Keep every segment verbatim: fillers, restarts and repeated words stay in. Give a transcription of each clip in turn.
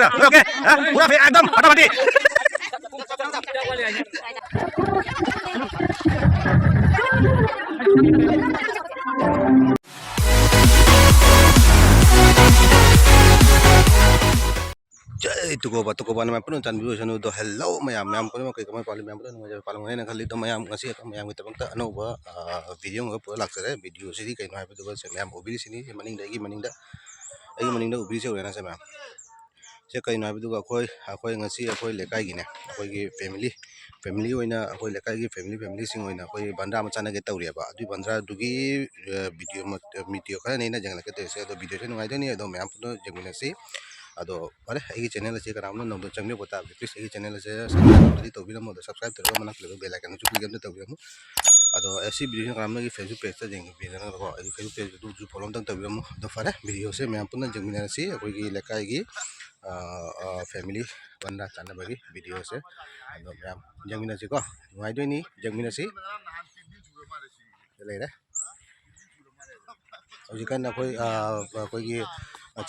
Okay, ha? Pura finish, ekdom, fatamfati. Jai Tukoba, Tukoba na mayam puna chanbiru sanu do. Hello, mayam, mayam puna makai kamai pali mayam puna nungai jai palu ngai na kali do mayam ngasi ka mayam kita bangta ano ba, ah, video nga pura laksare, video sini kaino hai pura se mayam ubiri sini, maning da, igi maning da, igi maning da ubiri se ura na se mayam. ꯁꯦ ꯀꯩꯅꯣ ꯍꯥꯏꯕꯗꯨꯒ ꯑꯩꯈꯣꯏ, ꯑꯩꯈꯣꯏ ꯉꯁꯤ ꯑꯩꯈꯣꯏ ꯂꯩꯀꯥꯏꯒꯤꯅꯦ, ꯑꯩꯈꯣꯏꯒꯤ family, family ꯑꯣꯏꯅ, ꯑꯩꯈꯣꯏ ꯂꯩꯀꯥꯏꯒꯤ family, familyꯁꯤꯡ ꯑꯣꯏꯅ ꯑꯩꯈꯣꯏ ꯕꯟꯗ꯭ꯔꯥ ꯑꯃ ꯆꯥꯟꯅꯒꯦ ꯇꯧꯔꯤꯑꯕ꯫ ꯑꯗꯨꯏ ꯕꯟꯗ꯭ꯔꯥꯗꯨꯒꯤ, ꯑ, video ꯃ-, video ꯈꯔꯅꯦ ꯑꯩꯅ ꯌꯦꯡꯍꯜꯂꯛꯀꯦ ꯇꯧꯔꯤꯁꯦ꯫ ꯑꯗꯣ videoꯁꯦ ꯅꯨꯡꯉꯥꯏꯗꯣꯏꯅꯤ, ꯑꯗꯣ ꯃꯌꯥꯝ ꯄꯨꯟꯅ ꯌꯦꯡꯃꯤꯟꯅꯁꯤ꯫ ꯑꯗꯣ ꯐꯔꯦ, ꯑꯩꯒꯤ channel ꯑꯁꯤ ꯀꯅꯥꯝꯅ ꯅꯧꯅ ꯆꯪꯕꯤꯔꯛꯄ ꯇꯥꯔꯒꯗꯤ please ꯑꯩꯒꯤ channel ꯑꯁꯦ subscribe already ꯇꯧꯕꯤꯔꯝꯃꯣ꯫ ꯑꯗꯣ subscribe ꯇꯧꯔꯒ ꯃꯅꯥꯛꯇ ꯂꯩꯕ bell iconꯗꯨꯁꯨ click ꯑꯝꯇ ꯇꯧꯕꯤꯔꯝꯃꯣ꯫ ꯑꯗꯣ ꯑꯁꯤ videoꯁꯤ ꯀꯅꯥꯝꯅ ꯑꯩꯒꯤ Facebook pageꯇ ꯌꯦꯡꯕꯤꯔꯒꯀꯣ, ꯑꯩꯒꯤ Facebook pageꯇꯨꯁꯨ follow ꯑꯝꯇꯪ ꯇꯧꯕꯤꯔꯝꯃꯣ꯫ ꯑꯗꯣ ꯐꯔꯦ, videoꯁꯦ ꯃꯌꯥꯝ ꯄꯨꯟꯅ ꯌꯦꯡꯃꯤꯟꯅꯔꯁꯤ꯫ ꯑꯩꯈꯣꯏꯒꯤ ꯂꯩꯀꯥꯏꯒꯤ ꯑ, ꯑ, family ꯄꯨꯟꯅ ꯆꯥꯟꯅꯕꯒꯤ videoꯁꯦ꯫ ꯑꯗꯣ ꯃꯌꯥꯝ ꯌꯦꯡꯃꯤꯟꯅꯁꯤꯀꯣ, ꯅꯨꯡꯉꯥꯏꯗꯣꯏꯅꯤ, ꯌꯦꯡꯃꯤꯟꯅꯁꯤ꯫ ꯁꯤꯗ ꯂꯩꯔꯦ꯫ ꯍꯧꯖꯤꯛꯀꯥꯟ ꯑꯩꯈꯣꯏ, ꯑ, ꯑꯩꯈꯣꯏꯒꯤ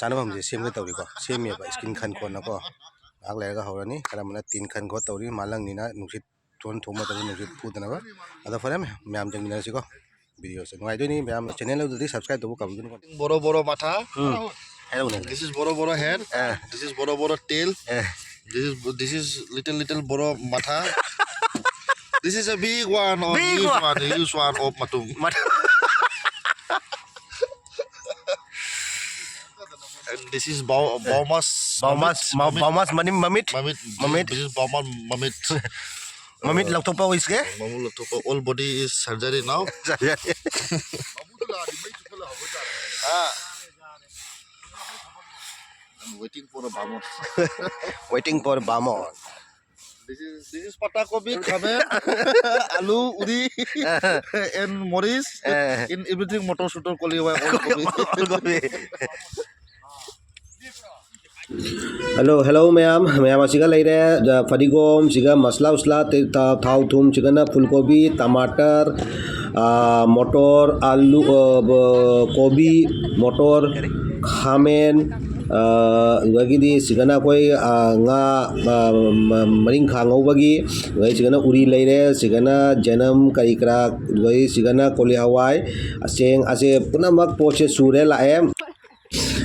ꯆꯥꯅꯐꯝꯁꯦ ꯁꯦꯝꯒꯦ ꯇꯧꯔꯤꯀꯣ, ꯁꯦꯝꯃꯤꯕ ꯏꯁꯀꯤꯟ ꯈꯟ ꯈꯣꯠꯅꯀꯣ꯫ ꯉꯥꯏꯍꯥꯛ ꯂꯩꯔꯒ ꯍꯧꯔꯅꯤ꯫ ꯀꯔꯝꯕꯅ ꯇꯤꯟ ꯈꯟ ꯈꯣꯠ ꯇꯧꯔꯤ, ꯃꯥꯂꯪꯅꯤꯅ ꯅꯨꯡꯁꯤꯠ ꯊꯣꯟ ꯊꯣꯡꯕ ꯃꯇꯝꯗ ꯅꯨꯡꯁꯤꯠ ꯐꯨꯗꯅꯕ꯫ ꯑꯗꯣ ꯐꯔꯦ, ꯃꯌꯥꯝ ꯌꯦꯡꯃꯤꯟꯅꯔꯁꯤꯀꯣ꯫ Videoꯁꯦ ꯅꯨꯡꯉꯥꯏꯗꯣꯏꯅꯤ ꯃꯌꯥꯝ꯫ Channel ꯑꯗꯨꯗꯤ subscribe ꯇꯧꯕ ꯀꯥꯎꯕꯤꯒꯅꯨ꯫ Boro boro matha. ꯎꯝ꯫ ꯍꯥꯏꯔꯛꯎꯅꯦ꯫ This is boro boro head. Ah. This is boro boro tail. Ah. This is, this is little little boro matha. This is a big one or big huge one. One, huge one of matung. Mat- And this is bao, bao mas, bao mas, mamit. Bao mas manim, mamit. Mamit. Mamit. This is bao mas mamit. ꯃꯃꯤꯠ ꯂꯧꯊꯣꯛꯄ ꯎꯏꯁꯀꯦ? ꯃꯃꯤꯠ ꯂꯧꯊꯣꯛꯄ, all body is surgery now. Surgery. Ah. I'm waiting for a bamon. Waiting for bamon. This is, this is pata kobi, khabe, alu, uri, and moris, eh, in everything motor sutor koli wa all kobi. All kobi. Hello, hello ꯃꯌꯥꯝ, ꯃꯌꯥꯝ ꯑꯁꯤꯒ ꯂꯩꯔꯦ, ꯑ, ꯐꯗꯤꯒꯣꯝ, ꯁꯤꯒ ꯃꯁꯂꯥ ꯎꯁꯂꯥ, ꯇꯦ-, ꯊꯥ-, ꯊꯥꯎ ꯊꯨꯝ, ꯁꯤꯒꯅ ꯐꯨꯜ ꯀꯣꯕꯤ, ꯇꯃꯥꯇꯔ, ꯑ, ꯃꯣꯇꯣꯔ, ꯑꯥꯂꯨ, ꯑ, ꯕ-, ꯀꯣꯕꯤ, ꯃꯣꯇꯣꯔ, ꯈꯥꯃꯦꯟ, ꯑ, ꯑꯗꯨꯗꯒꯤꯗꯤ ꯁꯤꯒꯅ ꯑꯩꯈꯣꯏ, ꯑ, ꯉꯥ, ꯑ, ꯃ-, ꯃꯔꯤꯡꯈꯥ ꯉꯧꯕꯒꯤ, ꯑꯗꯨꯗꯒꯤ ꯁꯤꯒꯅ ꯎꯔꯤ ꯂꯩꯔꯦ, ꯁꯤꯒꯅ ꯖꯅꯝ ꯀꯔꯤ ꯀꯔꯥ, ꯑꯗꯨꯗꯒꯤ ꯁꯤꯒꯅ ꯀꯣꯂꯤ ꯍꯋꯥꯏ, ꯆꯦꯡ, ꯑꯁꯦ ꯄꯨꯝꯅꯃꯛ ꯄꯣꯠꯁꯦ ꯁꯨꯔꯦ ꯂꯥꯛꯑꯦ꯫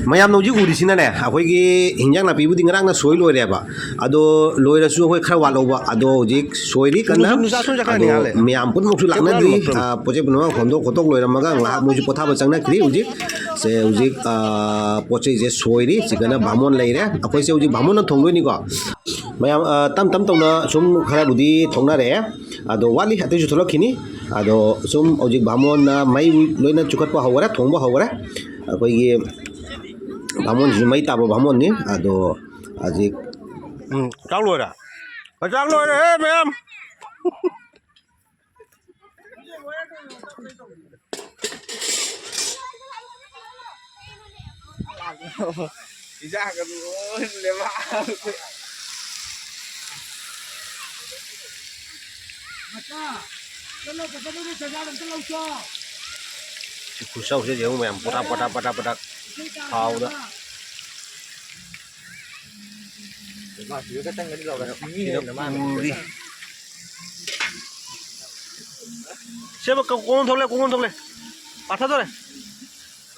ꯃꯌꯥꯝꯅ ꯍꯧꯖꯤꯛ ꯎꯔꯤꯁꯤꯅꯅꯦ, ꯑꯩꯈꯣꯏꯒꯤ ꯍꯤꯟꯖꯥꯡ ꯅꯥꯄꯤꯕꯨꯗꯤ ꯉꯔꯥꯡꯅ ꯁꯣꯏ ꯂꯣꯏꯔꯦꯕ, ꯑꯗꯣ ꯂꯣꯏꯔꯁꯨ ꯑꯩꯈꯣꯏ ꯈꯔ ꯋꯥꯠꯍꯧꯕ, ꯑꯗꯣ ꯍꯧꯖꯤꯛ ꯁꯣꯏꯔꯤ ꯀꯟꯅ꯫ ꯅꯨꯡꯁꯨ ꯅꯨꯡꯁꯥ ꯁꯣꯝ ꯆꯠꯈ꯭ꯔꯅꯤ ꯑꯗꯣ ꯉꯥꯏꯍꯥꯛ ꯂꯩ꯫ ꯃꯌꯥꯝ ꯄꯨꯝꯅꯃꯛꯁꯨ ꯂꯥꯛꯅꯗ꯭ꯔꯤ꯫ ꯀꯦꯞ ꯂꯥꯛꯄ꯭ꯔꯣ? ꯑ, ꯄꯣꯠ ꯆꯩ ꯄꯨꯝꯅꯃꯛ ꯍꯣꯟꯗꯣꯛ ꯈꯣꯠꯇꯣꯛ ꯂꯣꯏꯔꯝꯃꯒ ꯉꯥꯏꯍꯥꯛ ꯃꯣꯏꯁꯨ ꯄꯣꯊꯥꯕ ꯆꯪꯅꯈ꯭ꯔꯤ ꯍꯧꯖꯤꯛ꯫ ꯁꯦ ꯍꯧꯖꯤꯛ, ꯑ, ꯄꯣꯠ ꯆꯩꯁꯦ ꯁꯣꯏꯔꯤ꯫ ꯁꯤꯒꯅ ꯕꯥꯃꯣꯟ ꯂꯩꯔꯦ꯫ ꯑꯩꯈꯣꯏꯁꯦ ꯍꯧꯖꯤꯛ ꯕꯥꯃꯣꯟꯅ ꯊꯣꯡꯗꯣꯏꯅꯤꯀꯣ꯫ ꯃꯌꯥꯝ, ꯑ, ꯇꯞ ꯇꯞ ꯇꯧꯅ ꯁꯨꯝ ꯈꯔꯕꯨꯗꯤ ꯊꯣꯡꯅꯔꯛꯑꯦ꯫ ꯑꯗꯣ ꯋꯥꯠꯂꯤ, ꯑꯇꯩꯁꯨ ꯊꯣꯛꯂꯛꯈꯤꯅꯤ꯫ ꯑꯗꯣ ꯁꯨꯝ ꯍꯧꯖꯤꯛ ꯕꯥꯃꯣꯟꯅ ꯃꯩ ꯂꯣꯏꯅ ꯆꯨꯈꯠꯄ ꯍꯧꯈꯔꯦ, ꯊꯣꯡꯕ ꯍꯧꯈꯔꯦ꯫ ꯑꯩꯈꯣꯏꯒꯤ ꯕꯥꯃꯣꯟꯁꯤꯁꯨ ꯃꯩ ꯇꯥꯕ ꯕꯥꯃꯣꯟꯅꯤ꯫ ꯑꯗꯣ ꯍꯧꯖꯤꯛ ꯎꯝ, ꯆꯥꯛ ꯂꯣꯏꯔꯦ꯫ ꯆꯥꯛ ꯂꯣꯏꯔꯦꯍꯦ ꯃꯌꯥꯝ꯫ ꯏꯟꯖꯥꯡꯒ ꯂꯣꯏ ꯂꯦꯝꯍꯧꯔꯦ꯫ ꯁꯤ ꯈꯨꯆꯥꯎꯁꯦ ꯌꯦꯡꯉꯨ ꯃꯌꯥꯝ, ꯄꯣꯇꯥ ꯄꯣꯇꯥ ꯄꯣꯇꯥ ꯄꯣꯇꯥ ꯊꯥꯎꯗ꯫ ꯎꯔꯤ꯫ ꯁꯦ, ꯀꯣꯡꯒꯣꯟ ꯊꯣꯛꯂꯦ, ꯀꯣꯡꯒꯣꯟ ꯊꯣꯛꯂꯦ꯫ ꯄꯥꯊꯗꯣꯔꯦ꯫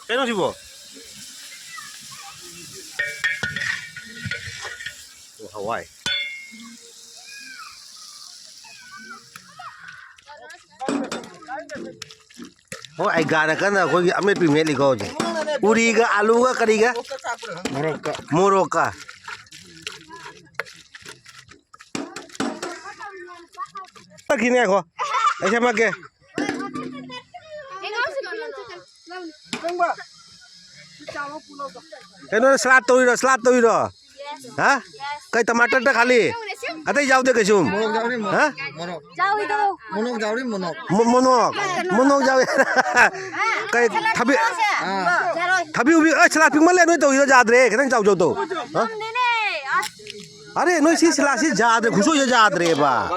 ꯀꯩꯅꯣ ꯁꯤꯕꯣ? ꯑꯣ, ꯍꯋꯥꯏ꯫ ꯍꯣꯏ, ꯑꯩ ꯒꯥꯅ ꯀꯟꯅ ꯑꯩꯈꯣꯏꯒꯤ ꯑꯃꯦꯠꯄꯤ ꯃꯦꯠꯂꯤꯀꯣ ꯍꯧꯖꯤꯛ꯫ ꯎꯔꯤꯒ ꯑꯥꯂꯨꯒ ꯀꯔꯤꯒ? ꯃꯣꯔꯣꯛꯀ꯫ ꯃꯣꯔꯣꯛꯀ꯫ ꯆꯠꯈꯤꯅꯤ, ꯉꯥꯏꯈꯣ꯫ ꯑꯩ ꯁꯦꯝꯃꯛꯀꯦ꯫ ꯀꯩꯅꯣ, ꯁꯂꯥꯠ ꯇꯧꯔꯤꯔꯣ? ꯁꯂꯥꯠ ꯇꯧꯔꯤꯔꯣ? ꯍꯥ? ꯀꯩ, ꯇꯃꯥꯇꯔꯇ ꯈꯥꯂꯤ? ꯑꯇꯩ ꯌꯥꯎꯗꯦ ꯀꯩꯁꯨꯝ? ꯃꯣꯔꯣꯛ ꯌꯥꯎꯔꯤ, ꯃꯣꯔꯣꯛ꯫ ꯍꯥ? ꯃꯣꯔꯣꯛ꯫ ꯌꯥꯎꯏꯗꯣ꯫ ꯃꯣꯔꯣꯛ ꯌꯥꯎꯔꯤ, ꯃꯣꯔꯣꯛ꯫ ꯃꯣ-, ꯃꯣꯅꯣꯛ꯫ ꯃꯣꯅꯣꯛ ꯌꯥꯎꯏ꯫ ꯀꯩ, ꯊꯕꯤ-, ꯑꯥ꯫ ꯊꯕꯤ ꯎꯕꯤ, ꯑꯩ ꯁꯂꯥꯠ ꯄꯤꯛꯃꯜꯂꯦ ꯅꯣꯏ ꯇꯧꯔꯤꯗꯣ ꯌꯥꯗ꯭ꯔꯦ, ꯈꯤꯇꯪ ꯆꯥꯎ ꯆꯥꯎ ꯇꯧ꯫ ꯍꯥ? ꯉꯝꯗꯦꯅꯦ, ꯑꯁ꯫ ꯑꯔꯦ, ꯅꯣꯏ ꯁꯤ ꯁꯂꯥꯠꯁꯤ ꯌꯥꯗ꯭ꯔꯦ, ꯈꯨꯠꯁꯣꯏꯁꯦ ꯌꯥꯗ꯭ꯔꯦꯕ꯫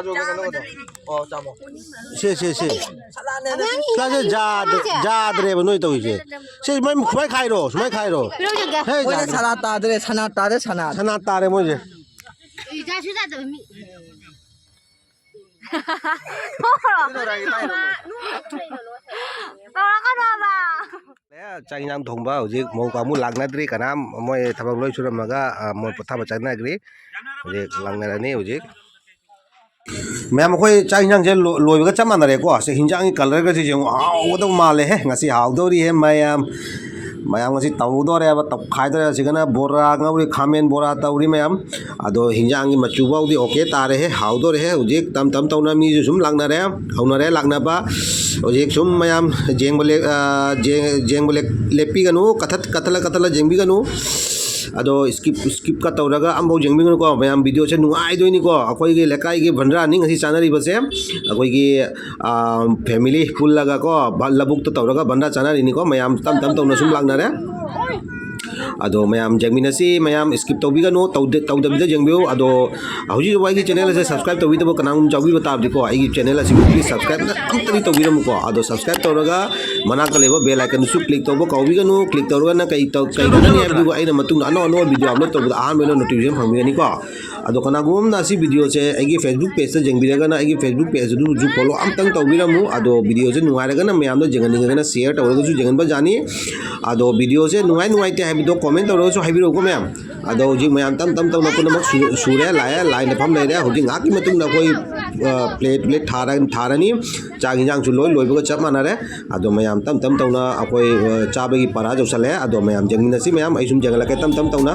ꯁꯦ, ꯁꯦ, ꯁꯦ꯫ ꯁꯂꯥꯠꯁꯦ ꯌꯥꯗ꯭ꯔꯦ, ꯌꯥꯗ꯭ꯔꯦꯕ ꯅꯣꯏ ꯇꯧꯔꯤꯁꯦ꯫ ꯁꯦ, ꯃꯩ ꯁꯨꯃꯥꯏ ꯈꯥꯏꯔꯣ, ꯁꯨꯃꯥꯏ ꯈꯥꯏꯔꯣ꯫ ꯍꯦ, ꯃꯣꯏꯅ ꯌꯥꯗ꯭ꯔꯦ꯫ ꯁꯂꯥꯠ ꯇꯥꯗ꯭ꯔꯦ, ꯁꯅꯥ ꯇꯥꯔꯦ, ꯁꯅꯥ꯫ ꯁꯅꯥ ꯇꯥꯔꯦ ꯃꯣꯏꯁꯦ꯫ ꯆꯥꯁꯨ ꯆꯥꯗꯕ ꯃꯤ꯫ ꯇꯧꯔꯛꯀꯅꯣꯕ꯫ ꯑꯦ, ꯆꯥꯛ ꯏꯟꯖꯥꯡ ꯊꯣꯡꯕ ꯍꯧꯖꯤꯛ ꯃꯧ ꯀꯥꯡꯕꯨ ꯂꯥꯛꯅꯗ꯭ꯔꯤ ꯀꯅꯥꯝ꯫ ꯃꯣꯏ ꯊꯕꯛ ꯂꯣꯏ ꯁꯨꯔꯝꯃꯒ, ꯑ, ꯃꯣꯏ ꯄꯣꯊꯥꯕ ꯆꯪꯅꯈ꯭ꯔꯤ꯫ ꯍꯧꯖꯤꯛ ꯂꯥꯛꯅꯔꯅꯤ ꯍꯧꯖꯤꯛ꯫ ꯃꯌꯥꯝ, ꯑꯩꯈꯣꯏ ꯆꯥꯛ ꯏꯟꯖꯥꯡꯁꯦ ꯂꯣ-, ꯂꯣꯏꯕꯒ ꯆꯞ ꯃꯥꯟꯅꯔꯦꯀꯣ꯫ ꯁꯦ, ꯍꯤꯟꯖꯥꯡꯒꯤ colourꯒꯁꯦ ꯌꯦꯡꯉꯨ, ꯍꯥꯎꯒꯗꯧ ꯃꯥꯜꯂꯦꯍꯦ꯫ ꯉꯁꯤ ꯍꯥꯎꯗꯧꯔꯤꯍꯦ ꯃꯌꯥꯝ꯫ ꯃꯌꯥꯝ ꯉꯁꯤ ꯇꯧꯗꯣꯔꯦꯕ, ꯇꯧꯈꯥꯏꯗꯣꯔꯦ꯫ ꯑꯁꯤꯒꯅ ꯕꯣꯔꯥ ꯉꯧꯔꯤ, ꯈꯥꯃꯦꯟ ꯕꯣꯔꯥ ꯇꯧꯔꯤ ꯃꯌꯥꯝ꯫ ꯑꯗꯣ ꯍꯤꯟꯖꯥꯡꯒꯤ ꯃꯆꯨ ꯐꯥꯎꯗꯤ okay ꯇꯥꯔꯦꯍꯦ, ꯍꯥꯎꯗꯣꯔꯦꯍꯦ꯫ ꯍꯧꯖꯤꯛ ꯇꯝ ꯇꯝ ꯇꯧꯅ ꯃꯤꯁꯨ ꯁꯨꯝ ꯂꯥꯛꯅꯔꯦ, ꯍꯧꯅꯔꯦ ꯂꯥꯛꯅꯕ꯫ ꯍꯧꯖꯤꯛ ꯁꯨꯝ ꯃꯌꯥꯝ ꯌꯦꯡꯕ ꯂꯦ-, ꯑ, ꯌꯦꯡ-, ꯌꯦꯡꯕ ꯂꯦ-, ꯂꯦꯞꯄꯤꯒꯅꯨ, ꯀꯊꯠ-, ꯀꯊꯠꯂ ꯀꯊꯠꯂ ꯌꯦꯡꯕꯤꯒꯅꯨ꯫ ꯑꯗꯣ skip, skipꯀ ꯇꯧꯔꯒ ꯑꯝꯐꯥꯎ ꯌꯦꯡꯕꯤꯒꯅꯨꯀꯣ꯫ ꯃꯌꯥꯝ videoꯁꯦ ꯅꯨꯡꯉꯥꯏꯗꯣꯏꯅꯤꯀꯣ꯫ ꯑꯩꯈꯣꯏꯒꯤ ꯂꯩꯀꯥꯏꯒꯤ ꯚꯟꯗ꯭ꯔꯥꯅꯤ ꯉꯁꯤ ꯆꯥꯅꯔꯤꯕꯁꯦ꯫ ꯑꯩꯈꯣꯏꯒꯤ, ꯑ, family ꯄꯨꯜꯂꯒ ꯀꯣ, ꯚ-, ꯂꯧꯕꯨꯛꯇ ꯇꯧꯔꯒ ꯚꯟꯗ꯭ꯔꯥ ꯆꯥꯅꯔꯤꯅꯤꯀꯣ꯫ ꯃꯌꯥꯝ ꯇꯝ ꯇꯝ ꯇꯧꯅ ꯁꯨꯝ ꯂꯥꯛꯅꯔꯦ꯫ ꯑꯗꯣ ꯃꯌꯥꯝ ꯌꯦꯡꯃꯤꯟꯅꯁꯤ, ꯃꯌꯥꯝ skip ꯇꯧꯕꯤꯒꯅꯨ, ꯇꯧꯗ-, ꯇꯧꯗꯕꯤꯗ ꯌꯦꯡꯕꯤꯌꯨ꯫ ꯑꯗꯣ ꯍꯧꯖꯤꯛ ꯍꯧꯖꯤꯛ ꯑꯩꯒꯤ channel ꯑꯁꯦ subscribe ꯇꯧꯕꯤꯗꯕ ꯀꯅꯥꯒꯨꯝꯕ ꯌꯥꯎꯕꯤꯕ ꯇꯥꯔꯗꯤꯀꯣ, ꯑꯩꯒꯤ channel ꯑꯁꯤꯕꯨ please subscribe ꯑꯝꯇꯗꯤ ꯇꯧꯕꯤꯔꯝꯃꯨꯀꯣ꯫ ꯑꯗꯣ subscribe ꯇꯧꯔꯒ ꯃꯅꯥꯛꯇ ꯂꯩꯕ bell iconꯗꯨꯁꯨ click ꯇꯧꯕ ꯀꯥꯎꯕꯤꯒꯅꯨ꯫ Click ꯇꯧꯔꯒ ꯅꯪ ꯀꯩ ꯇꯧ-, ꯀꯩ ꯀꯥꯟꯅꯅꯤ ꯍꯥꯏꯕꯗꯨ ꯑꯩꯅ ꯃꯇꯨꯡꯗ ꯑꯅꯧ ꯑꯅꯧꯕ video upload ꯇꯧꯕꯗ ꯑꯍꯥꯟꯕ ꯑꯣꯏꯅ notification ꯐꯪꯕꯤꯒꯅꯤꯀꯣ꯫ ꯑꯗꯣ ꯀꯅꯥꯒꯨꯝꯕ ꯑꯃꯅ ꯑꯁꯤ videoꯁꯦ ꯑꯩꯒꯤ Facebook pageꯇ ꯌꯦꯡꯕꯤꯔꯒꯅ ꯑꯩꯒꯤ Facebook pageꯇꯨꯁꯨ follow ꯑꯝꯇꯪ ꯇꯧꯕꯤꯔꯝꯃꯨ꯫ ꯑꯗꯣ videoꯁꯦ ꯅꯨꯡꯉꯥꯏꯔꯒꯅ ꯃꯌꯥꯝꯗ ꯌꯦꯡꯍꯟꯅꯤꯡꯉꯒꯅ share ꯇꯧꯔꯒꯁꯨ ꯌꯦꯡꯍꯟꯕ ꯌꯥꯅꯤ꯫ ꯑꯗꯣ videoꯁꯦ ꯅꯨꯡꯉꯥꯏ ꯅꯨꯡꯉꯥꯏꯇꯦ ꯍꯥꯏꯕꯗꯣ comment ꯇꯧꯔꯒꯁꯨ ꯍꯥꯏꯕꯤꯔꯛꯎꯀꯣ ꯃꯌꯥꯝ꯫ ꯑꯗꯣ ꯍꯧꯖꯤꯛ ꯃꯌꯥꯝ ꯇꯝ ꯇꯝ ꯇꯧꯅ ꯄꯨꯝꯅꯃꯛ ꯁꯨ-, ꯁꯨꯔꯦ, ꯂꯥꯛꯑꯦ, line ꯐꯝ ꯂꯩꯔꯦ꯫ ꯍꯧꯖꯤꯛ ꯉꯥꯏꯍꯥꯛꯀꯤ ꯃꯇꯨꯡꯗ ꯑꯩꯈꯣꯏ, ꯑ, plate, plate ꯊꯥꯔ-, ꯊꯥꯔꯅꯤ꯫ ꯆꯥꯛ ꯏꯟꯖꯥꯡꯁꯨ ꯂꯣꯏ ꯂꯣꯏꯕꯒ ꯆꯞ ꯃꯥꯟꯅꯔꯦ꯫ ꯑꯗꯣ ꯃꯌꯥꯝ ꯇꯝ ꯇꯝ ꯇꯧꯅ ꯑꯩꯈꯣꯏ, ꯑ, ꯆꯥꯕꯒꯤ ꯄꯔꯥ ꯌꯧꯁꯜꯂꯦ꯫ ꯑꯗꯣ ꯃꯌꯥꯝ ꯌꯦꯡꯃꯤꯟꯅꯁꯤ ꯃꯌꯥꯝ꯫ ꯑꯩ ꯁꯨꯝ ꯌꯦꯡꯍꯜꯂꯛꯀꯦ ꯇꯝ ꯇꯝ ꯇꯧꯅ꯫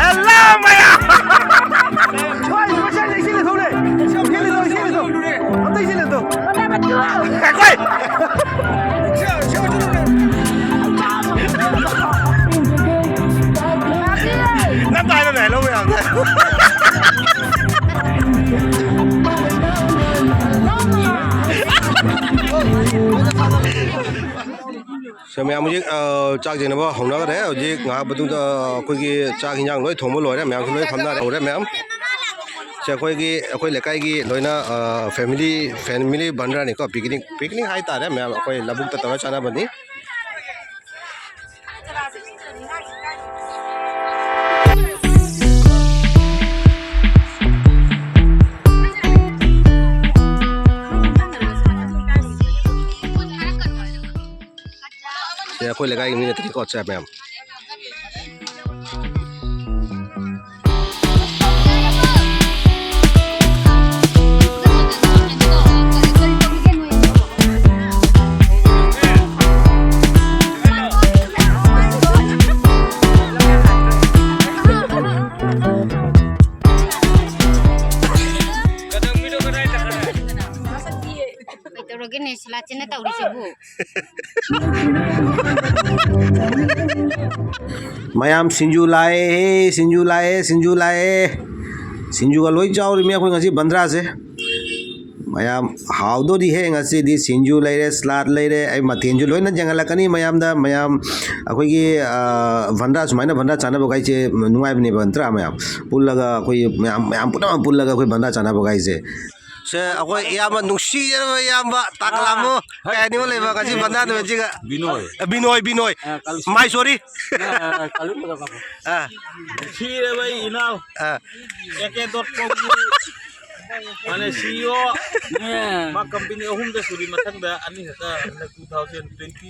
Hello, ꯃꯌꯥꯝ! ꯍꯣꯏ, ꯏꯁꯩ ꯂꯩꯊꯧꯅꯦ! ꯏꯁꯩ ꯂꯩꯊꯧ, ꯏꯁꯩ ꯂꯩꯊꯧ! ꯑꯝꯇ ꯏꯁꯩ ꯂꯩꯊꯧ! ꯑꯩꯈꯣꯏ! ꯁꯦ, ꯃꯌꯥꯝ ꯍꯧꯖꯤꯛ, ꯑ, ꯆꯥꯛ ꯌꯦꯟꯅꯕ ꯍꯧꯅꯈ꯭ꯔꯦ꯫ ꯍꯧꯖꯤꯛ ꯉꯥꯏꯍꯥꯛ ꯃꯇꯨꯡꯗ, ꯑ, ꯑꯩꯈꯣꯏꯒꯤ ꯆꯥꯛ ꯍꯤꯟꯖꯥꯡ ꯂꯣꯏ ꯊꯣꯡꯕ ꯂꯣꯏꯔꯦ꯫ ꯃꯌꯥꯝꯁꯨ ꯂꯣꯏ ꯐꯝꯅꯔꯦ, ꯍꯧꯔꯦ ꯃꯌꯥꯝ꯫ ꯁꯦ, ꯑꯩꯈꯣꯏꯒꯤ, ꯑꯩꯈꯣꯏ ꯂꯩꯀꯥꯏꯒꯤ ꯂꯣꯏꯅ, ꯑ, family, family ꯕꯟꯗ꯭ꯔꯥꯅꯤꯀꯣ, picnic, picnic ꯍꯥꯏꯇꯥꯔꯦ ꯃꯌꯥꯝ꯫ ꯑꯩꯈꯣꯏ ꯂꯧꯕꯨꯛꯇ ꯇꯧꯔ ꯆꯥꯅꯕꯅꯤ꯫ ꯁꯦ, ꯑꯩꯈꯣꯏ ꯂꯩꯀꯥꯏꯒꯤ ꯃꯤ ꯅꯠꯇ꯭ꯔꯤꯀꯣ, ꯁꯦ ꯃꯌꯥꯝ꯫ ꯀꯩꯗꯧꯔꯒꯦꯅꯦ ꯁꯂꯥꯠꯁꯤꯅ ꯇꯧꯔꯤꯁꯤꯕꯨ? ꯃꯌꯥꯝ ꯁꯤꯡꯖꯨ ꯂꯥꯛꯑꯦ, ꯁꯤꯡꯖꯨ ꯂꯥꯛꯑꯦ, ꯁꯤꯡꯖꯨ ꯂꯥꯛꯑꯦ꯫ ꯁꯤꯡꯖꯨꯒ ꯂꯣꯏ ꯆꯥꯎꯔꯤꯃꯤ ꯑꯩꯈꯣꯏ ꯉꯁꯤ ꯕꯟꯗ꯭ꯔꯥꯁꯦ꯫ ꯃꯌꯥꯝ ꯍꯥꯎꯗꯣꯔꯤꯍꯦ ꯉꯁꯤꯗꯤ꯫ ꯁꯤꯡꯖꯨ ꯂꯩꯔꯦ, ꯁꯂꯥꯗ ꯂꯩꯔꯦ, ꯑꯩ ꯃꯊꯦꯜꯁꯨ ꯂꯣꯏꯅ ꯌꯦꯡꯍꯜꯂꯛꯀꯅꯤ ꯃꯌꯥꯝꯗ꯫ ꯃꯌꯥꯝ ꯑꯩꯈꯣꯏꯒꯤ, ꯑ, ꯕꯟꯗ꯭ꯔꯥ ꯁꯨꯃꯥꯏꯅ ꯕꯟꯗ꯭ꯔꯥ ꯆꯥꯅꯕꯒꯥꯏꯁꯦ ꯅꯨꯡꯉꯥꯏꯕꯅꯦꯕ, ꯅꯠꯇ꯭ꯔꯥ? ꯃꯌꯥꯝ ꯄꯨꯜꯂꯒ ꯑꯩꯈꯣꯏ ꯃꯌꯥꯝ, ꯃꯌꯥꯝ ꯄꯨꯝꯅꯃꯛ ꯄꯨꯜꯂꯒ ꯑꯩꯈꯣꯏ ꯕꯟꯗ꯭ꯔꯥ ꯆꯥꯅꯕꯒꯥꯏꯁꯦ꯫ ꯁꯦ, ꯑꯩꯈꯣꯏ ꯏꯌꯥꯝꯕ, ꯅꯨꯡꯁꯤꯖꯔꯕ ꯏꯌꯥꯝꯕ, ꯇꯥꯀꯂꯥꯃꯨ꯫ ꯑꯥ꯫ ꯀꯌꯥꯅꯤꯃꯨꯛ ꯂꯩꯕ ꯉꯁꯤ ꯕꯟꯗ꯭ꯔꯥ ꯅꯨꯃꯤꯠꯁꯤꯒ? ꯕꯤꯅꯣꯏ꯫ ꯑ, ꯕꯤꯅꯣꯏ, ꯕꯤꯅꯣꯏ꯫ ꯑ, ꯀꯜ-, My sorry꯫ ꯑ, ꯑ, ꯀꯜꯂꯨ ꯀꯜꯂꯨ ꯀꯜꯂꯨ꯫ ꯑ꯫ ꯁꯤꯔꯕ ꯑꯩ ꯏꯅꯥꯎ꯫ ꯑ꯫ ꯑꯦ ꯀꯦ ꯗꯣꯠ ꯀꯣꯝꯒꯤ, ꯃꯥꯅꯦ, ꯁꯤ ꯏ ꯑꯣ꯫ ꯑ꯫ ꯃꯥ ꯀꯝꯄꯦꯅꯤ ꯑꯍꯨꯝꯗ ꯁꯨꯔꯤ, ꯃꯊꯪꯗ ꯑꯅꯤ ꯈꯛꯇ, ꯍꯟꯗꯛ two thousand twenty꯫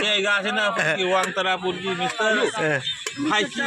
ꯀꯦꯒꯥꯁꯤꯅ ꯑꯩꯈꯣꯏꯒꯤ ꯋꯥꯡ ꯇꯔꯥꯄꯨꯔꯒꯤ ꯃꯤꯁꯇꯔ ꯍꯥꯏꯀꯤ꯫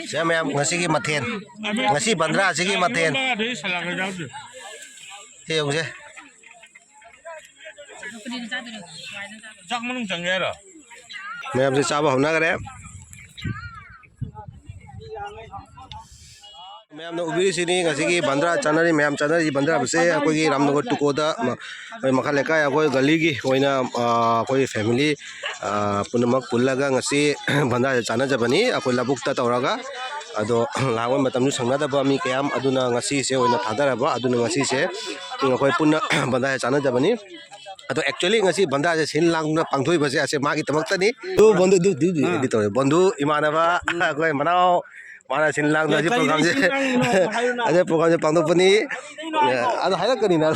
ꯁꯦ ꯃꯌꯥꯝ, ꯉꯁꯤꯒꯤ ꯃꯊꯦꯜ, ꯉꯁꯤ ꯕꯟꯗ꯭ꯔꯥꯁꯤꯒꯤ ꯃꯊꯦꯜ, ꯁꯤ ꯌꯦꯡꯉꯨꯁꯦ꯫ ꯆꯥꯛ ꯃꯅꯨꯡ ꯆꯪꯒꯦ ꯍꯥꯏꯔꯣ? ꯃꯌꯥꯝꯁꯦ ꯆꯥꯕ ꯍꯧꯅꯈ꯭ꯔꯦ꯫ ꯃꯌꯥꯝꯅ ꯎꯕꯤꯔꯤꯁꯤꯅꯤ ꯉꯁꯤꯒꯤ ꯕꯟꯗ꯭ꯔꯥ ꯆꯥꯅꯔꯤ, ꯃꯌꯥꯝ ꯆꯥꯅꯔꯤ ꯕꯟꯗ꯭ꯔꯥ ꯍꯥꯏꯕꯁꯦ ꯑꯩꯈꯣꯏꯒꯤ ꯔꯥꯝꯅꯒꯔ ꯇꯨꯀꯣꯗ, ꯑꯩꯈꯣꯏ ꯃꯈꯥ ꯂꯩꯀꯥꯏ, ꯑꯩꯈꯣꯏ ꯒꯂꯤꯒꯤ ꯑꯣꯏꯅ, ꯑ, ꯑꯩꯈꯣꯏ ꯐꯦꯃꯤꯂꯤ, ꯑ, ꯄꯨꯝꯅꯃꯛ ꯄꯨꯜꯂꯒ ꯉꯁꯤ ꯕꯟꯗ꯭ꯔꯥꯁꯦ ꯆꯥꯅꯖꯕꯅꯤ, ꯑꯩꯈꯣꯏ ꯂꯧꯕꯨꯛꯇ ꯇꯧꯔꯒ꯫ ꯑꯗꯣ ꯂꯥꯛꯄ ꯃꯇꯝꯁꯨ ꯁꯪꯅꯗꯕ ꯃꯤ ꯀꯌꯥꯝ ꯑꯗꯨꯅ ꯉꯁꯤꯁꯦ ꯑꯣꯏꯅ ꯊꯥꯗꯔꯕ, ꯑꯗꯨꯅ ꯉꯁꯤꯁꯦ ꯑꯩꯈꯣꯏ ꯄꯨꯟꯅ ꯕꯟꯗ꯭ꯔꯥꯁꯦ ꯆꯥꯅꯖꯕꯅꯤ꯫ ꯑꯗꯣ actually ꯉꯁꯤ ꯕꯟꯗ꯭ꯔꯥꯁꯦ ꯁꯤꯟ ꯂꯥꯡꯅ ꯄꯥꯡꯊꯣꯛꯏꯕꯁꯦ ꯑꯁꯦ ꯃꯥꯒꯤꯗꯃꯛꯇꯅꯤ꯫ ꯑꯗꯨ ꯕꯟꯗꯨ, ꯑꯗꯨ, ꯑꯗꯨ, ꯑꯥ꯫ ꯑꯗꯨ ꯇꯧꯔꯦ꯫ ꯕꯟꯗꯨ ꯏꯃꯥꯟꯅꯕ, ꯎꯝ꯫ ꯑꯩꯈꯣꯏ ꯃꯅꯥꯎ, ꯃꯥꯅ ꯁꯤꯟ ꯂꯥꯡꯗꯅ ꯑꯦ, ꯑꯁꯤ ꯀꯔꯤꯅꯣ programꯁꯦ, ꯁꯤꯟ ꯂꯥꯡꯉꯤꯅꯣ? ꯍꯥꯏꯌꯨꯅ꯫ ꯑꯁꯤ programꯁꯦ ꯄꯥꯡꯊꯣꯛꯄꯅꯤ꯫ ꯑꯗꯣ ꯍꯥꯏꯔꯛꯀꯅꯤꯅ꯫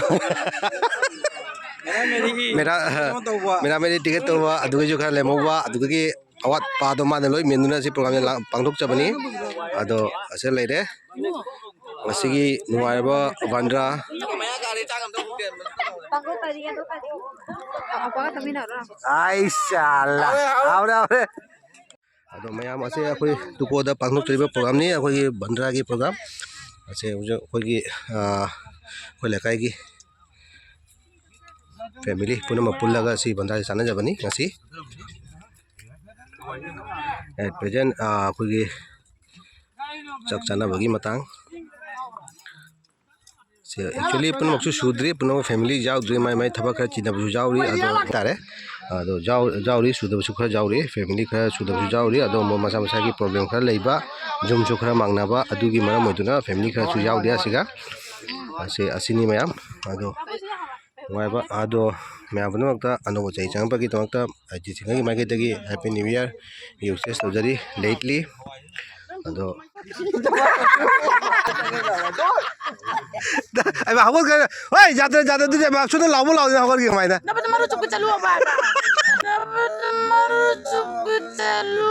ꯃꯦꯔꯥ ꯃꯦꯔꯤ ꯃꯦꯔꯥ, ꯀꯩꯅꯣ ꯇꯧꯕ꯫ ꯃꯦꯔꯥ ꯃꯦꯔꯤ ticket ꯇꯧꯕ, ꯑꯗꯨꯒꯤꯁꯨ ꯈꯔ ꯂꯦꯝꯍꯧꯕ, ꯑꯗꯨꯗꯒꯤ ꯑꯋꯥꯠꯄꯥꯗꯣ ꯃꯥꯅ ꯂꯣꯏ ꯃꯦꯟꯗꯨꯅ ꯁꯤ programꯁꯦ ꯂꯥꯡ-, ꯄꯥꯡꯊꯣꯛꯆꯕꯅꯤ꯫ ꯑꯗꯣ ꯑꯁꯤ ꯂꯩꯔꯦ꯫ ꯉꯁꯤꯒꯤ ꯅꯨꯡꯉꯥꯏꯔꯕ ꯕꯟꯗ꯭ꯔꯥ꯫ ꯑꯥꯏꯁ, ꯆꯥꯂꯥ꯫ ꯍꯥꯎꯔꯦ, ꯍꯥꯎꯔꯦ꯫ ꯑꯗꯣ ꯃꯌꯥꯝ ꯑꯁꯦ ꯑꯩꯈꯣꯏ ꯇꯨꯀꯣꯗ ꯄꯥꯡꯊꯣꯛꯆꯔꯤꯕ programꯅꯤ, ꯑꯩꯈꯣꯏꯒꯤ ꯕꯟꯗ꯭ꯔꯥꯒꯤ program꯫ ꯑꯁꯦ ꯍꯧꯖꯤꯛ ꯑꯩꯈꯣꯏꯒꯤ, ꯑ, ꯑꯩꯈꯣꯏ ꯂꯩꯀꯥꯏꯒꯤ family ꯄꯨꯝꯅꯃꯛ ꯄꯨꯜꯂꯒ ꯁꯤ ꯕꯟꯗ꯭ꯔꯥꯁꯤ ꯆꯥꯟꯅꯖꯕꯅꯤ ꯉꯁꯤ꯫ At present, ꯑ, ꯑꯩꯈꯣꯏꯒꯤ ꯆꯥꯛ ꯆꯥꯅꯕꯒꯤ ꯃꯇꯥꯡ꯫ ꯁꯦ, actually ꯄꯨꯝꯅꯃꯛꯁꯨ ꯁꯨꯗ꯭ꯔꯤ, ꯄꯨꯝꯅꯃꯛ family ꯌꯥꯎꯗ꯭ꯔꯤ, ꯃꯥꯏ ꯃꯥꯏ ꯊꯕꯛ ꯈꯔ ꯆꯤꯟꯅꯕꯁꯨ ꯌꯥꯎꯔꯤ, ꯑꯗꯣ ꯍꯥꯏꯇꯥꯔꯦ꯫ ꯑꯗꯣ ꯌꯥꯎ-, ꯌꯥꯎꯔꯤ, ꯁꯨꯗꯕꯁꯨ ꯈꯔ ꯌꯥꯎꯔꯤ, family ꯈꯔ ꯁꯨꯗꯕꯁꯨ ꯌꯥꯎꯔꯤ, ꯑꯗꯣ ꯃꯣꯏ ꯃꯁꯥ ꯃꯁꯥꯒꯤ problem ꯈꯔ ꯂꯩꯕ, ꯌꯨꯝꯁꯨ ꯈꯔ ꯃꯥꯡꯅꯕ, ꯑꯗꯨꯒꯤ ꯃꯔꯝ ꯑꯣꯏꯗꯨꯅ family ꯈꯔꯁꯨ ꯌꯥꯎꯗꯦ ꯑꯁꯤꯒ꯫ ꯑꯁꯤ, ꯑꯁꯤꯅꯤ ꯃꯌꯥꯝ꯫ ꯑꯗꯣ ꯅꯨꯡꯉꯥꯏꯕ, ꯑꯗꯣ ꯃꯌꯥꯝ ꯄꯨꯝꯅꯃꯛꯇ ꯑꯅꯧꯕ ꯆꯍꯤ ꯆꯪꯉꯛꯄꯒꯤꯗꯃꯛꯇ ꯑꯩ ꯖꯤ ꯁꯤꯡꯍꯒꯤ ꯃꯥꯏꯀꯩꯗꯒꯤ Happy New Year wishes ꯇꯧꯖꯔꯤ lately꯫ ꯑꯗꯣ ꯑꯩ ꯍꯧꯒꯠꯈ꯭ꯔꯦ꯫ ꯍꯣꯏ, ꯌꯥꯗ꯭ꯔꯦ, ꯌꯥꯗ꯭ꯔꯦ, ꯑꯗꯨꯗꯤ ꯑꯩ ꯁꯣꯝꯗ ꯂꯥꯎꯕ ꯂꯥꯎꯗꯅ ꯍꯧꯒꯠꯈꯤ ꯀꯃꯥꯏꯅ? ꯅꯕꯗ ꯃꯔꯨ ꯆꯨꯞꯄ ꯆꯠꯂꯨ ꯍꯥꯏꯕ꯫ ꯅꯕꯗ ꯃꯔꯨ ꯆꯨꯞꯄ ꯆꯠꯂꯨ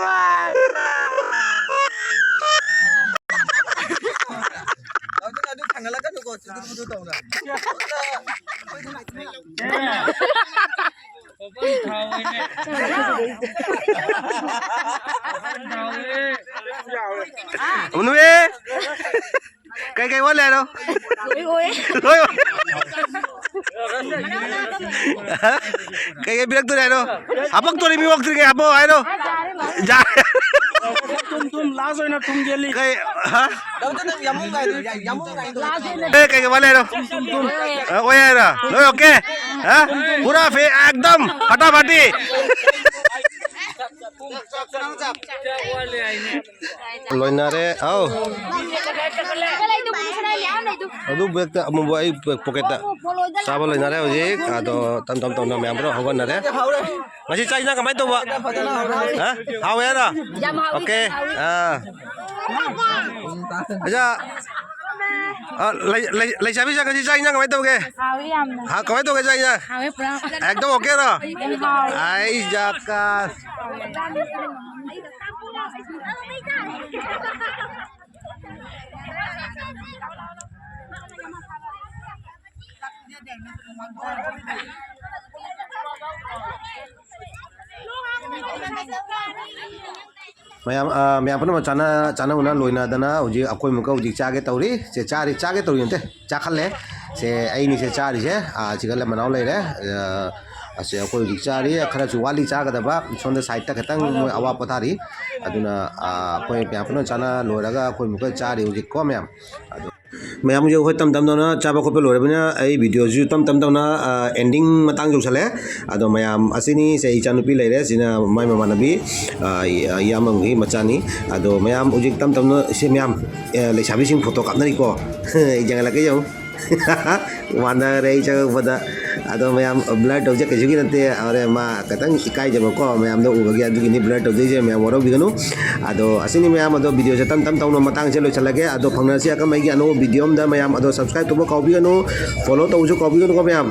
ꯍꯥꯏꯕ꯫ ꯑꯗꯨ, ꯑꯗꯨ ꯊꯥꯡꯒꯠꯂꯛꯀꯅꯨꯀꯣ, ꯆꯨꯗꯨ ꯆꯨꯗꯨ ꯇꯧꯅ꯫ ꯄꯣꯄꯝ ꯊꯥꯎꯋꯦꯅꯦ꯫ ꯄꯣꯄꯝ ꯊꯥꯎꯋꯦ꯫ ꯃꯨꯅꯨꯑꯦ꯫ ꯀꯩ ꯀꯩ ꯋꯥꯠꯂꯤ ꯍꯥꯏꯅꯣ? ꯂꯣꯏ ꯑꯣꯏ꯫ ꯂꯣꯏ ꯑꯣꯏ꯫ ꯀꯩ ꯀꯩ ꯄꯤꯔꯛꯇꯣꯔꯤ ꯍꯥꯏꯅꯣ? ꯍꯥꯄꯛꯇꯣꯔꯤ, ꯃꯤ ꯑꯣꯛꯇ꯭ꯔꯤꯉꯩ ꯍꯥꯄꯛꯑꯣ ꯍꯥꯏꯅꯣ? ꯌꯥꯔꯦ꯫ ꯊꯨꯝ, ꯊꯨꯝ, ꯂꯥꯁ ꯑꯣꯏꯅ ꯊꯨꯝ ꯌꯦꯜꯂꯤ꯫ ꯀꯩ, ꯍꯥ? ꯂꯥꯁ ꯑꯣꯏꯅ ꯑꯦ, ꯀꯩ ꯀꯩ ꯋꯥꯠꯂꯤ ꯍꯥꯏꯅꯣ? ꯊꯨꯝ, ꯊꯨꯝ, ꯊꯨꯝ꯫ ꯑ, ꯑꯣꯏ ꯍꯥꯏꯔꯣ? ꯂꯣꯏ ꯑꯣꯀꯦ? ꯍꯥ? ꯄꯨꯔꯥ ꯐꯦ-, ꯑꯦꯛꯗꯝ ꯐꯇꯥꯐꯇꯤ꯫ ꯂꯣꯏꯅꯔꯦ꯫ ꯑꯧ꯫ ꯑꯗꯨ ꯕꯦꯛꯇ ꯑꯃꯨꯕ ꯑꯩ ꯄꯣꯀꯦꯠꯇ ꯆꯥꯕ ꯂꯣꯏꯅꯔꯦ ꯍꯧꯖꯤꯛ꯫ ꯑꯗꯣ ꯇꯝ ꯇꯝ ꯇꯝꯅ ꯃꯌꯥꯝ ꯄꯨꯂꯞ ꯍꯧꯒꯠꯅꯔꯦ꯫ ꯉꯁꯤ ꯆꯥꯛ ꯏꯟꯖꯥꯡ ꯀꯃꯥꯏꯅ ꯇꯧꯕ? ꯍꯥ? ꯍꯥꯎꯋꯦ ꯍꯥꯏꯔꯣ? ꯌꯥꯝ ꯍꯥꯎꯋꯤ, ꯑꯣꯀꯦ꯫ ꯌꯥꯝ ꯍꯥꯎꯋꯤ꯫ ꯑꯥ꯫ ꯑꯣꯖꯥ, ꯑ, ꯂꯩ-, ꯂꯩ-, ꯂꯩꯁꯥꯕꯤ ꯁꯥ-, ꯉꯁꯤ ꯆꯥꯛ ꯏꯟꯖꯥꯡ ꯀꯃꯥꯏꯅ ꯇꯧꯒꯦ? ꯍꯥꯎꯋꯤ ꯌꯥꯝꯅ꯫ ꯍꯥ, ꯀꯃꯥꯏꯅ ꯇꯧꯒꯦ ꯆꯥꯛ ꯏꯟꯖꯥꯡ? ꯍꯥꯎꯋꯤ ꯄꯨꯔꯥ꯫ ꯑꯦꯛꯗꯝ ꯑꯣꯀꯦꯔꯣ? ꯌꯥꯝ ꯍꯥꯎꯋꯤ꯫ ꯑꯩ ꯖꯥꯀꯥ꯫ ꯃꯌꯥꯝ, ꯑ, ꯃꯌꯥꯝ ꯄꯨꯝꯅꯃꯛ ꯆꯥꯅ, ꯆꯥꯅ ꯎꯅ ꯂꯣꯏꯅꯗꯅ ꯍꯧꯖꯤꯛ ꯑꯩꯈꯣꯏ ꯑꯃꯨꯛꯀ ꯍꯧꯖꯤꯛ ꯆꯥꯒꯦ ꯇꯧꯔꯤ꯫ ꯁꯦ, ꯆꯥꯔꯤ, ꯆꯥꯒꯦ ꯇꯧꯔꯤ ꯅꯠꯇꯦ, ꯆꯥꯈꯠꯂꯦ꯫ ꯁꯦ, ꯑꯩꯅꯤꯁꯦ ꯆꯥꯔꯤꯁꯦ꯫ ꯑ, ꯁꯤꯒ ꯂꯩ ꯃꯅꯥꯎ ꯂꯩꯔꯦ꯫ ꯑ, ꯑꯁꯦ, ꯑꯩꯈꯣꯏ ꯍꯧꯖꯤꯛ ꯆꯥꯔꯤ, ꯈꯔꯁꯨ ꯋꯥꯠꯂꯤ ꯆꯥꯒꯗꯕ꯫ ꯁꯣꯝꯗ ꯁꯥꯏꯠꯇ ꯈꯤꯇꯪ ꯃꯣꯏ ꯑꯋꯥ ꯄꯣꯊꯥꯔꯤ꯫ ꯑꯗꯨꯅ, ꯑ, ꯑꯩꯈꯣꯏ ꯃꯌꯥꯝ ꯄꯨꯟꯅ ꯆꯥꯅ ꯂꯣꯏꯔꯒ ꯑꯩꯈꯣꯏ ꯑꯃꯨꯛꯀ ꯆꯥꯔꯤ ꯍꯧꯖꯤꯛꯀꯣ ꯃꯌꯥꯝ꯫ ꯑꯗꯣ ꯃꯌꯥꯝꯁꯦ ꯑꯩꯈꯣꯏ ꯇꯝ ꯇꯝ ꯇꯝꯅ ꯆꯥꯕ ꯈꯣꯠꯄ ꯂꯣꯏꯔꯕꯅꯤꯅ ꯑꯩ ꯚꯤꯗꯤꯑꯣꯁꯤꯁꯨ ꯇꯝ ꯇꯝ ꯇꯝꯅ, ꯑ, ꯑꯦꯟꯗꯤꯡ ꯃꯇꯥꯡ ꯌꯧꯁꯜꯂꯛꯑꯦ꯫ ꯑꯗꯣ ꯃꯌꯥꯝ ꯑꯁꯤꯅꯤ, ꯁꯦ ꯏꯆꯥꯅꯨꯄꯤ ꯂꯩꯔꯦ, ꯁꯤꯅ ꯃꯥꯏ ꯃꯃꯥꯟꯅꯕꯤ, ꯑ, ꯏ-, ꯑ, ꯏꯌꯥꯝꯕ ꯑꯃꯒꯤ ꯃꯆꯥꯅꯤ꯫ ꯑꯗꯣ ꯃꯌꯥꯝ ꯍꯧꯖꯤꯛ ꯇꯝ ꯇꯝꯅ ꯁꯦ ꯃꯌꯥꯝ, ꯑꯦ, ꯂꯩꯁꯥꯕꯤꯁꯤꯡ ꯐꯣꯇꯣ ꯀꯥꯞꯅꯔꯤꯀꯣ꯫ ꯑꯩ ꯌꯦꯡꯍꯜꯂꯛꯀꯦ ꯌꯦꯡꯉꯨ꯫ ꯋꯥꯟꯗꯔꯦ ꯑꯩ ꯆꯪꯉꯛꯄꯗ꯫ ꯑꯗꯣ ꯃꯌꯥꯝ ꯕ꯭ꯂꯔ ꯇꯧꯖꯦ ꯀꯩꯁꯨꯒꯤ ꯅꯠꯇꯦ꯫ ꯍꯣꯔꯦꯟ ꯃꯥ ꯈꯤꯇꯪ ꯏꯀꯥꯏꯖꯕꯀꯣ ꯃꯌꯥꯝꯗ ꯎꯕꯒꯤ, ꯑꯗꯨꯒꯤꯅꯤ ꯕ꯭ꯂꯔ ꯇꯧꯖꯩꯁꯦ, ꯃꯌꯥꯝ ꯋꯥꯔꯧꯕꯤꯒꯅꯨ꯫ ꯑꯗꯣ ꯑꯁꯤꯅꯤ ꯃꯌꯥꯝ, ꯑꯗꯣ ꯚꯤꯗꯤꯑꯣꯁꯦ ꯇꯝ ꯇꯝ ꯇꯧꯅ ꯃꯇꯥꯡꯁꯦ ꯂꯣꯏꯁꯤꯜꯂꯒꯦ꯫ ꯑꯗꯣ ꯐꯪꯅꯁꯤ ꯑꯀꯝꯕꯒꯤ ꯑꯅꯧꯕ ꯚꯤꯗꯤꯑꯣ ꯑꯃꯗ ꯃꯌꯥꯝ꯫ ꯑꯗꯣ ꯁꯕꯁꯀ꯭ꯔꯥꯏꯕ ꯇꯧꯕ ꯀꯥꯎꯕꯤꯒꯅꯨ, ꯐꯣꯂꯣ ꯇꯧꯕꯁꯨ ꯀꯥꯎꯕꯤꯒꯅꯨꯀꯣ ꯃꯌꯥꯝ꯫